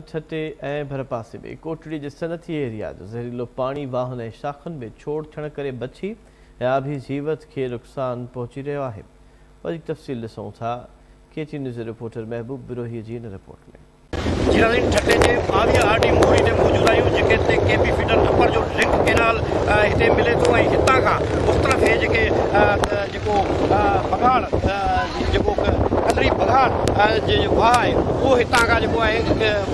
ٺٽي ۽ ڀرپاسي ۾ ڪوٽڙي جي صنعتي ايريا جو زهريلو پاڻي واهن ۽ شاخن ۾ ڇوڙ ٿيڻ ڪري مڇي ۽ آبي جيوت کي نقصان پهچي رهيو آهي. وڌيڪ تفصيل ڏسون ٿا ڪي ٽي نيوز جي رپورٽر محبوب بروهي جي هن رپورٽ ۾. جي ناظرين ٺٽي جي 22 آر ڊي موري تي موجود آهيون جيڪي هتي ڪي پي فيڊر اپر جو لنڪ ڪينال هتي ملي ٿو ۽ هتان کان مختلف هي جيڪي جيڪو بگهاڙ جيڪو ڪلري بگهاڙ جي واهه آهي اهو هتان کان جيڪو آهي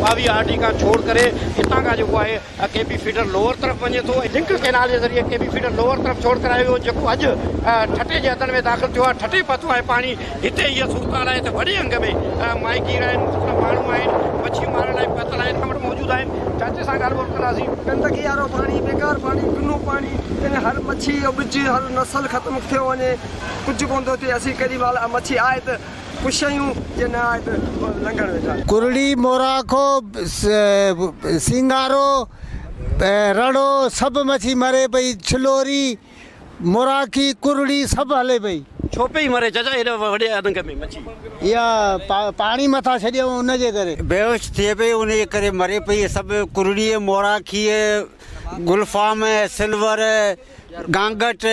22 آر ڊي کان ڇوڙ ڪري هتان کان جيڪو آهي ڪي پي فيڊر لوئر طرف وڃي ٿو ۽ لنڪ ڪينال جي ذريعي ڪي پي فيڊر لوئر طرف ڇوڙ ڪرايو ويو جيڪو اڄ ٺٽي جي حدن ۾ داخل ٿيو آهي ٺٽي پهتو آهي پاڻي هتي اها صورتحال آهي ته وڏي انگ ۾ ماهيگير آهن مختلف ماڻهو آهن مڇي مارڻ لاء پهتل آهن وٽ موجود آهن چاچي سان ڳالهه ٻولهه ڪنداسين. گندگي وارو پاڻي بيڪار پاڻي ڪنو پاڻي تنهن هر مڇي جو ٻج هر نسل ختم ٿيو وڃي ڪجهه ڪونه ٿو ٿئي اسين ڪيڏي مهل مڇي آئي ته خوش آهيون جي نه آئي ته لنگهڻ ويٺا آهيون. ڪرڙي، موراکو، سينگارو، رڙو سڀ مڇي مري پئي، ڇلوري، موراکي، ڪرڙي سڀ هلي پئي. ڇو پئي مري چاچا هيڏي وڏي انگ ۾ مڇي؟ اها پاڻي مٿان ڇڏيائون ان جي ڪري. بيهوش ٿئي پئي ان جي ڪري مري پئي سڀ ڪرڙي، موراکي، گلفام، سلور، گانگٽ،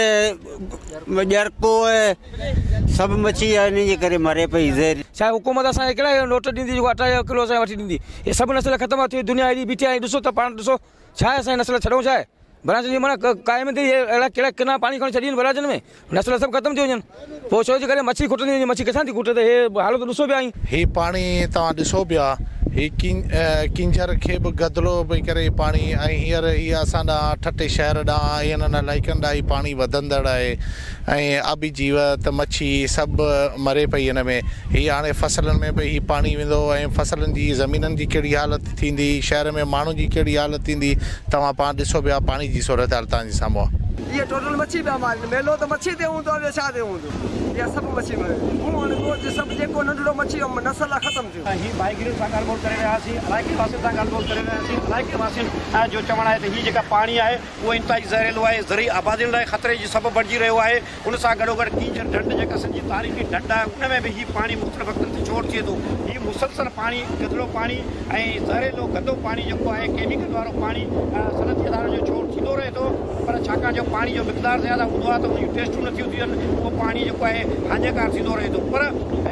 ڄرڪو سڀ مڇي انهي جي ڪري مري پئي زهر. ڇا حڪومت اسان کي ڪهڙا نوٽ ڏيندي جيڪو اٽا جو ڪلو اسان کي وٺي ڏيندي هي سڀ نسل ختم آ ٿي دنيا هيڏي بيٺي آهي ڏسو ته پاڻ ڏسو ڇا آهي اسان جي نسل ڇڏون ڇا آهي براجن جي معنيٰ قائم ٿي اهڙا ڪهڙا ڪنا پاڻي کڻي ڇڏين براجن ۾ نسل سڀ ختم ٿي وڃن پوء ڇو جي ڪري مڇي کٽندي وڃي مڇي ڪٿان ٿي کٽي ته هي حالت ڏسو پيا ۽. هي پاڻي توهان ڏسو پيا هي ڪينجهر کي به گدلو پئي ڪري هي پاڻي ۽ هينئر هي اسان ڏانهن ٺٽي شهر ڏانهن ۽ انهن علائقن ڏانهن هي پاڻي وڌندڙ آهي ۽ آبي جيوت مڇي سڀ مري پئي هن ۾ هي هاڻي فصلن ۾ به هي پاڻي ويندو ۽ فصلن جي زمينن جي ڪهڙي حالت ٿيندي شهر ۾ ماڻهن جي ڪهڙي حالت ٿيندي توهان پاڻ ڏسو پيا پاڻي جي صورتحال توهان جي سامهون آهي. اهي ٽوٽل مڇي پيا مارين ميلو ته مڇي تي هوندو آهي ٻيو ڇا تي هوندو اها سڀ مڇي مري وئي مون هن ڳوٺ جي سڀ جيڪو ننڍڙو مڇي جو نسل آهي ختم ٿيو. هي ماهيگيرن سان ڳالهه ٻولهه ڪري رهيا هئاسين علائقي واسين سان ڳالهه ٻولهه ڪري رهيا هئاسين علائقي واسين جو چوڻ آهي ته هي جيڪا پاڻي آهي اهو انتهائي زهريلو آهي زرعي آبادين لاء خطري جي سبب بڻجي رهيو آهي ان سان گڏوگڏ ڪينجهر ڍنڍ جيڪا سنڌ جي تاريخي ڍنڍ آهي ان ۾ به هي پاڻي مختلف وقتن تي ڇوڙ ٿئي ٿو. هي مسلسل پاڻي گدلو پاڻي ۽ زهريلو گندو پاڻي جيڪو آهي ڪيميڪل وارو پاڻي صنعتي ادارن جو ڇوڙ ٿيندو رهي ٿو پر ڇاڪاڻ جو پاڻي جو مقدار زياده هوندو آهي ته ان جون ٽيسٽون نٿيون ٿين اهو پاڻي جيڪو آهي هاڃيڪار ٿيندو رهي ٿو پر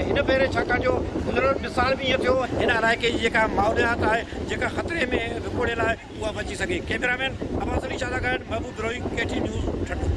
هن ڀيري ڇاڪاڻ جو گذريل مثال به ائين ٿيو هن علائقي جي جيڪا ماحوليات آهي جيڪا خطري ۾ وڪوڙيل آهي اها بچي سگهي. ڪئميرا مين عباس علي شاهه سان گڏ Mehboob Brohi, K T news, Thatta.